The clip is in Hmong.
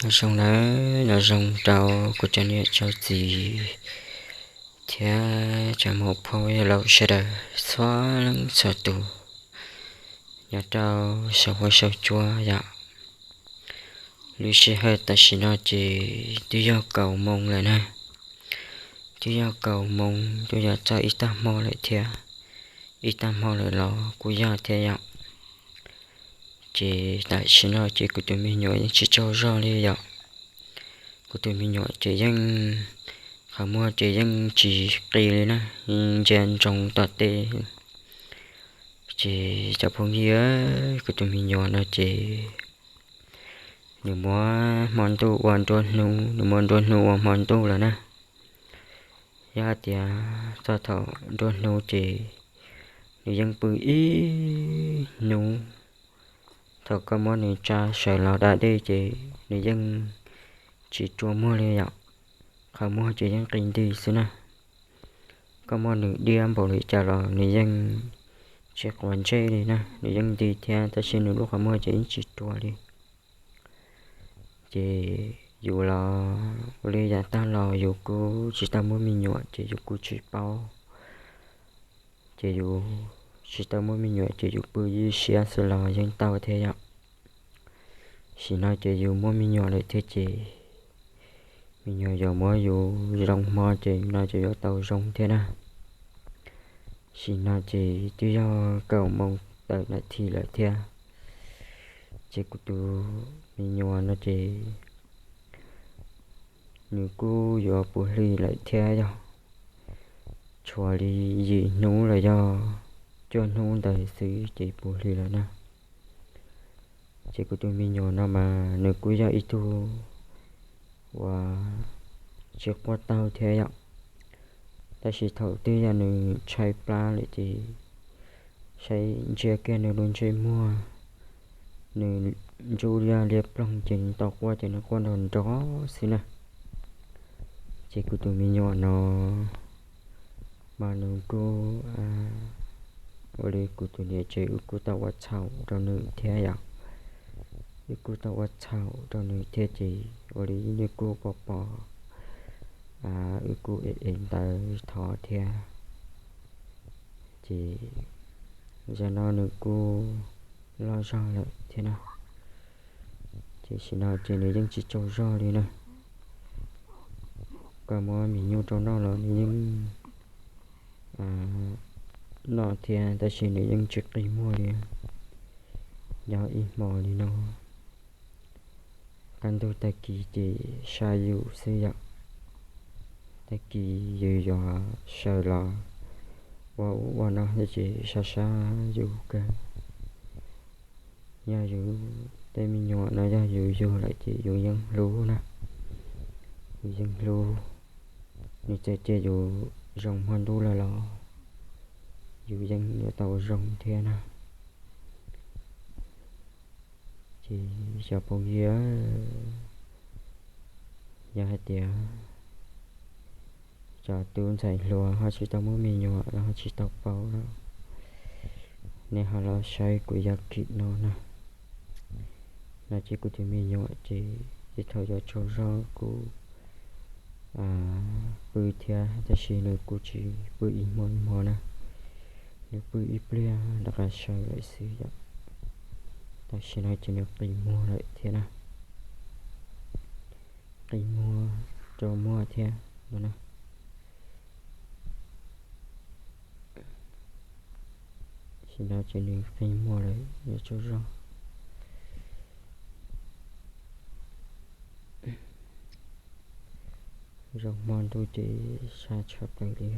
Nyob zoo nawb, nyob zoo rau kuv cov niam cov txiv thiab cov muam phauj yawg laus sawv daws txhua leej txhua tus nyob rau saum huab saum cua yom. Lub sij hawm tam sim no ces twb yog kaum moos lawm na, twb yog kaum moos twb yuav txog ib tag hmo lawm thiab, ib tag hmo lawm los kuj yog thiab yom. Ces tam sim no ces kuv tus me nyuam yeej tsis tsaug zog li yom. Kuv tus me nyuam ces yeej, qhov muag ces yeej tsis qis li na, yeej ntsia ntsoov tom tej. Ces cov phooj ywg, kuv tus me nyuam no ces nws muab hmo ntuj ua nruab hnub, nws muab nruab hnub ua hmo ntuj lawm na. Yog hais tias txog thaum nruab hnub ces nws yeej pw ib hnub. Thaum koj muab nws tsa sawv los da dej ces nws yeej tsis rua muag li yom. Qhov muag ces yeej qis nti xwb na. Koj muab nws diab npaum li cas los nws yeej tsis quav ntsej li na, nws yeej nti thiab tab sis nws lub qhov muag ces yeej tsis rua li. Ces yus los ua li yam tag los yus kuj tsis tau muaj me nyuam ces yus kuj tsis paub. Ces yus tsis tau muaj me nyuam ces yus pw ywj siab xwb los yeej tau thiab yom. Sim no ces yus muaj me nyuam lawm thiab ces me nyuam yuav muab yus zoo hmo ces no ces yuav tau zoo thiab na. Sim no ces twb yog kaum moos tawm nas this lawm thiab. Ces kuv tus me nyuam no ces nws kuj yuav puv hlis lawm thiab yog, tshuav li yim hnub los yog cuaj hnub ntawd xwb ces puv hlis lawm na. Ces kuv tus me nyuam no mas nws kuj yog ib tug uas tsis quaj taug thiab yom. Tab sis thaum twg yog nws tshaib plab lawm ces saib ntsia kiag nws lub ntsej muag, nws ntsej yog liab ploog ces nws tau quaj ces nws quaj nrov nrov xwb na. Ces kuv tus me nyuam no mas nws kuj ua li kuv tus niam tsev wb kuj tau ua txhaum rau nws thiab yom. Wb kuj tau ua txhaum rau nws thiab ces ua li nws kuj pom pom, wb kuj ev ev ntawv thov thiab. Ces zaum no nws kuj loj zog lawm thiab na. Ces sim no ces nws yeej tsis tsaug zog li na. Koj muab mis nyuj rau noj los nws yeej noj thiab tab sis nws yeej tsis qi muag li. Nyob ib hmo li no, kaj ntug tag kis ces sab yus xwb yom. Tag kis yus yuav sawv los ua ub ua no ces sab sab yus kawg. Yog yus tej me nyuam no yog yus yug lawm ces yus yeej hlub na, yus yeej hlub. Nws txawm cia yus zoo hmo ntuj lawm los yus yeej yuav tau zoo thiab na. Ces xyov phooj ywg, yog hais tias cov tub ntxhais hluas ho tsis tau muaj me nyuam los ho tsis tau paub los, nej ho los saib kuv yog kim no na. No ces kuv tus me nyuam ces thaum yuav tsaug zog kuj pw thiab tab sis nws kuj tsis pw ib hmo ib hmo na, nws pw ib pliag rov qab sawv lawm xwb yom. Tam sim no ces nws qi muag lawm thiab na, qi muag rau muag thiab no na. Tam sim no ces nws qi muag lawm, yuav tsaug zog. Zoo hmo ntuj ces sab tshaj plaws li.